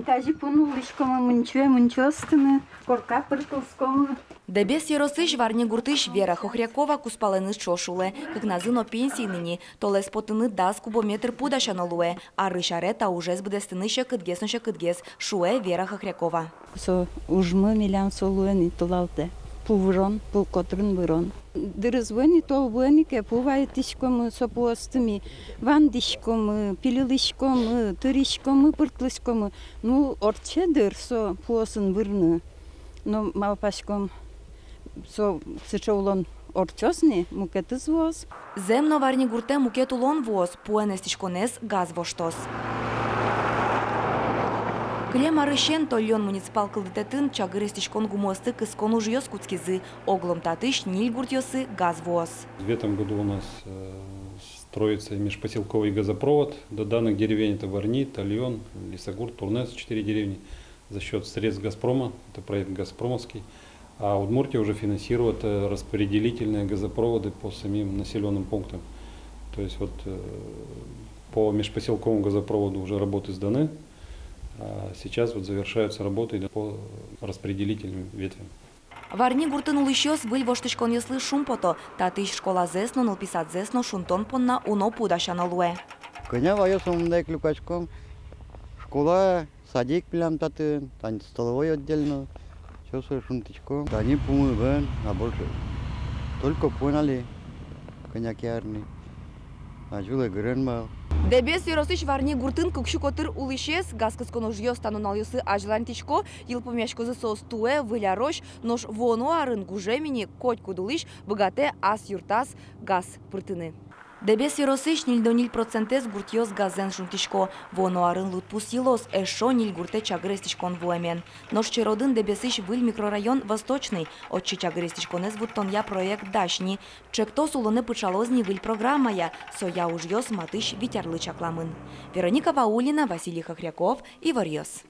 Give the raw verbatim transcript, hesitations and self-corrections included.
Тазьы пуны улӥськомы, мунчое мунчо ыстыны, корка пыртылӥськомы. Дэбес ёросысь Варни гуртысь Вера Хохрякова кузпалэныз ӵош улэ. Кыкназы но пенсиын ини. Толэз потыны дас кубометр пу дасяно луэ. Арысь аре та ужез быдэстыны секытгес но секытгес, шуэ Вера Хохрякова. Со ужмы милям со луэ ни толалтэ. Пу вырон, пу котырын вырон. Дырыз вуэ ни, тол вуэ ни ке, пу вайытӥськомы, со пуосты ми вандӥськомы, пилылӥськомы, тыриськомы, пыртылӥськомы. Ну, ортче дыр со пуосын вырны. Но малпаськом, со сыӵе улон ортчоз ни, мукетыз вуоз. Зэм но, Варни гуртэ мукет улон вуоз, пуэн эстӥськонэз газ воштоз. Кылем арысен Тольён муниципал кылдытэтын чагыр эстӥськон гумыосты кыскон ужъёс кутскизы. Оглом татысь ньыль гуртъёсы газ вуоз. В этом году у нас, э, строится межпоселковый газопровод до данных деревень. Это Варни, Тольён, Лесогурт, Турнес, четыре деревни. За счёт средств Газпрома, это проект газпромовский, а Удмуртия уже финансирует, э, распределительные газопроводы по самим населённым пунктам. То есть вот, э, по межпоселковому газопроводу уже работы сданы, а сейчас вот завершаются работы по распределительным ветвям. Варни гуртын улӥсьёс выль воштӥськонъёслы шумпото. Татысь школазэс но, нылписадзэс но шунтон понна уно пу дасяно луэ. Кӧня ваё, со мында ик люкаськом. Школа, садик милям татын, тани столовой отдельно. Всё сое шунтӥськом. Тани пумы бен, а больше только пуэн али кӧня ке арни. Азьвыл эгырен вал. Дэбес ёросысь Варни гуртын кык сю котыр улӥсез. Газ кыскон ужъёс та нуналъёсы азьланьтӥсько. Йылпумъяськозы соос туэ, выль арозь. Нош вуоно арын гужем ини котькуд улӥсь быгатэ ас юртаз газ пыртыны. Дэбес ёросысь ньыльдон ньыль процентэз гуртъёс газэн шунтӥсько. Вуоно арын лыдпус йылоз, эшшо ньыль гуртэ чагыр эстӥськон вуэмен. Нош черодын Дэбесысь выль микрорайон Восточный. Отчы чагыр эстӥськонэз вуттонъя проект дась ни. Ӵектос улонэ пыӵалоз ни выль программая, соя ужъёс матысь вить арлы чакламын. Вероника Ваулина, Василий Хохряков, «Иворъёс».